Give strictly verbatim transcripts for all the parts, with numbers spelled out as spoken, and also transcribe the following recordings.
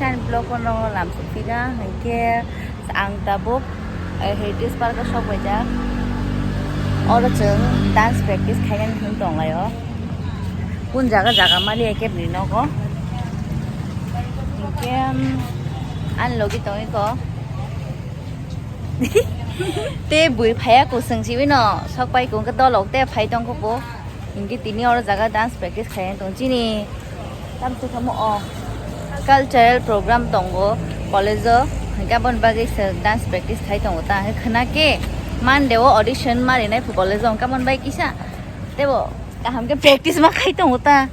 Vlog no lam sukphiga, hinkhe ang tabuk, eh, Heritage Park o sok baijak. Oro chwng dance practice khainani hwn tonglaio. Kun jaga jaga mali ekebni nogo. Hinkhe, um, ani logi tongwi ko. Te bui phaiya ko, swng siwi no sok pai ko, hinkhe dolok te phai tong kho bo. Hinkhe tini oro jaga dance practice khai tong chini. Tam se kamo o cultural program tongo college o. Hinkhe aboni bagwi se dance practice khai tongo ta. Hinkhe khna khe Monday o audition ma rinai phu college o, hinkhe aboni bagwi kisa tebo kaham khe practice ma khai tongo ta.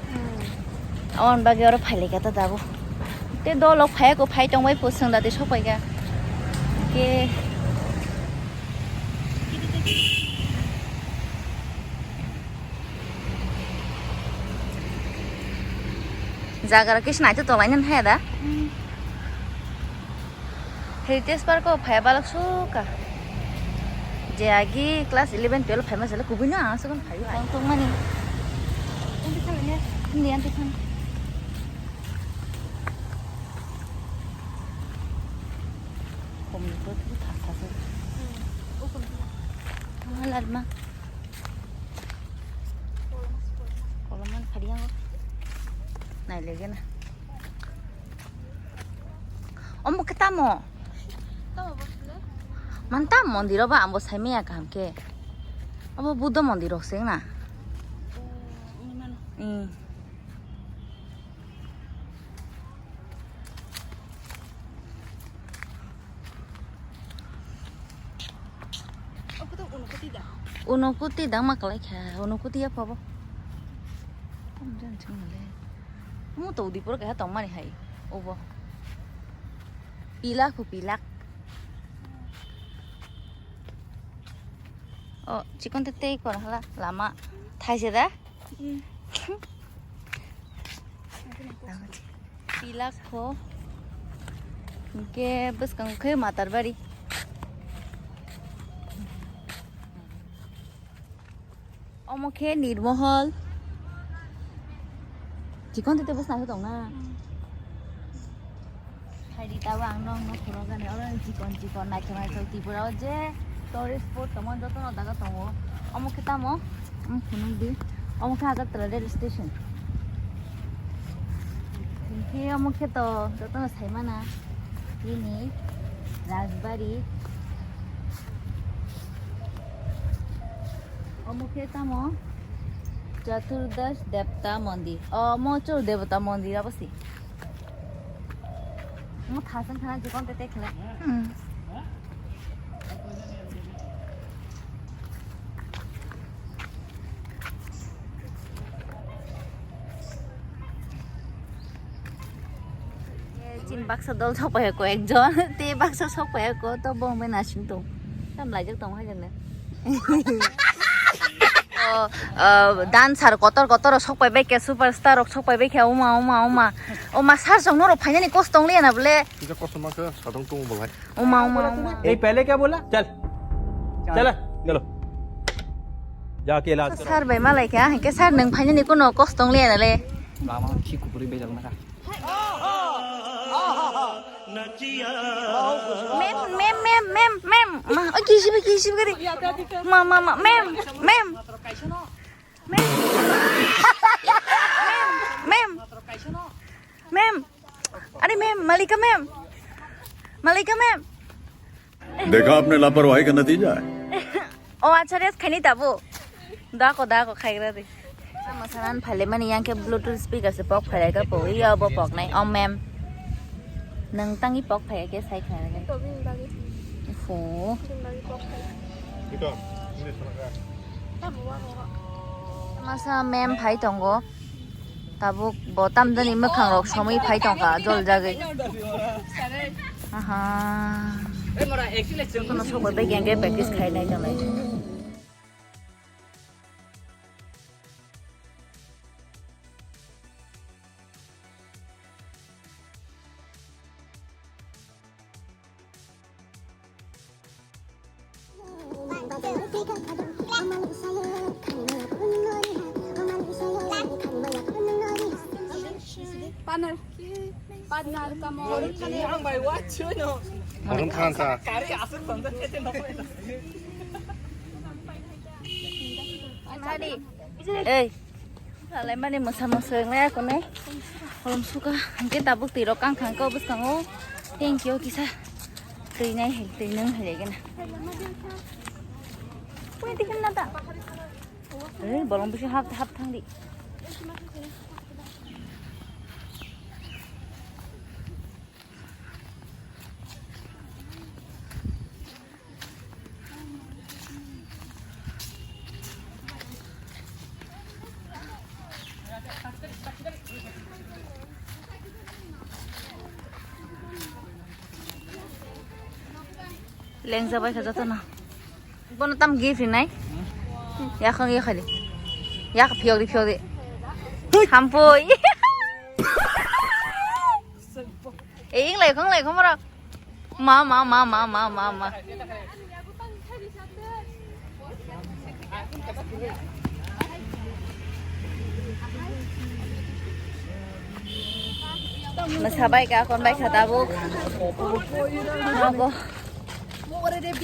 Aboni bagwi oro phai lai kha ta tabuk. Te dolok phaiya ko, phai tong bai phu swng da te sok pai kha. Hinkhe Jaga rok kisa naithotok lainani haya da? Mm. Heritage Park o phaiya balok sukha. Je agi class eleven twelve phaima sale kubui no ang aswk phaiwi. Tong tongmani. Hindi, hindi, hindi. Komni ko tu thasa se. Malar ma. Koloman phariang. Nai lege na. Omo khe tamo? Tamo bosle? Man tam mondir obo ambo saimaya kaham khe. Obo Buddha mondir rok se na. Oh, ini mana? Hmm. Obo to Unakoti da? Unakoti da ma kalai kha, Unakoti ya pabo. Tam jan chang le. Mu to Udaipur ka tong mani hai. Obo. Pilak hu pilak. O, chikon te tei kor hala lama. Thaise da? Mm. Pilak ho. Hinkhe bwskang khe Matarbari. Omo khe Nirmohol. Chikon tete bwskango tong na. Mm. Phaidi tabo ang nokno phunukgani oro ni chikon chikon naithok naithok Tripura o je tourist spot tongmani jotono daga tongo. Omo khe tamo? Ang phunukdi. Omo khe Agartala rail station. Hinkhe omo khe to jotono saimana. Bini Rajbari. Omo khe tamo? Chaturdash Devta Mondir. Omo Chatur Devta Mondir abo se. Mo thasang thana jikon tete khle. Hmm. Chin baksa dol sok pai ko ekjon, te baksa sok pai ko to bong bai nasing tong. Tam laijak tong hai jane. O, o, dancer kotor kotor rok sok pai bai khe, superstar rok sok pai bai khe, uma, uma, uma. Uma, sar song norok phainani kos tong liya na bole. Kisa kos ma khe, sadong tong bolai. Uma, uma, uma. ए, पहले क्या बोला? चल। चल। चला, चलो। जाके इलाज करो। Sir bai malai kha, hingke sir nwng phainani kono kos tong liya na le. Lama si kupuri bejal na kha. Mem, mem, mem, mem, mem. Ma, o kisi bi, kisi bi kari. Ma, ma, ma, mem, mem. Mem. Mem. Mem. Mem. Are mem, Malika mem. Malika mem. देखा आपने लापरवाही का नतीजा है। O acha rest khaini tabo. Da ko, da ko khaigra de. Sama sanan phale mani yang khe Bluetooth speaker se pok phale ka po. Iya bo pok nai. O mem. Nang tangi pok phale ke sai khaira ke. To bini bagi. Fo. Bini bagi pok phale. Masa mem phai tongo. Tabuk bo tamjani mwkhang rok somwi phai tongkha, jol jagwi. Aha. Kono sokbai bai khe practice khai nai tonglai. Panel. Horong thang kha. Ei. Salai mani mosa mosa ngai ako nai. Holom suka. Hingke tabuk twi rok kang kang ko bwskango. Thank you kisa. Twi nai hai, twi nung hai gana. Pui tikin na ta. Eh, bolong bisi hap, hap thang di. Lengjabai kha jotono. Bono tam gift rinai. Yakhang yakhali. Yak phiyok di phiyok di. Hampoi. Eh, ing lai khong lai khong moro. Ma, ma, ma. Masa bai ka kon bai kha tabuk. Abo.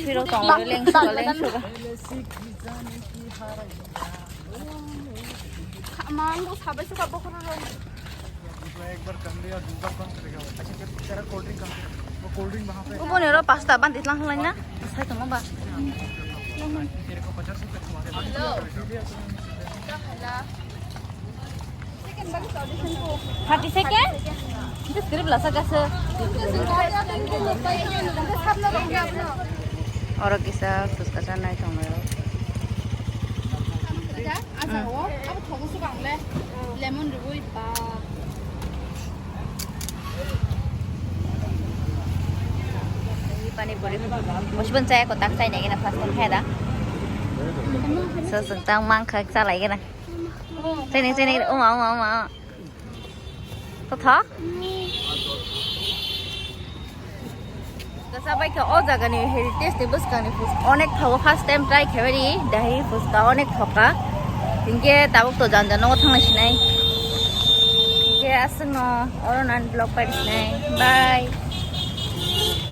Phiro tong leng suka leng suka. Mango sabai suka bokhoro rong. एक बार कम दिया, दूसरा कम करेगा वो। अच्छा, जब तेरा cold drink कम करेगा, वो कोल्ड ड्रिंक वहाँ पे Uboni oro pasta ban ditlang halai na. Sai tong ba. तेरे को पचास रुपए खुआ दे। Thirty second? Itu script lah saga se. Oro kisa fuska sanai tong. Acha, o, abo thogo swkang le. Lemon rwui ba. Pani puri. Musibun chai ko tak chai nai gina first time hai da. So, so, tang mang khak chalai gina. Chai nai, chai nai, uma, uma, uma. Kothok? Kasa bai khe o jaga ni heritage ni bwskang ni fuska onek thogo, first time try khe bai ri dahi fuska onek thoka. Hinkhe tabuk to janja nogo thangna sinai. Hinkhe aswk no oro nan vlog pai sinai. Bye.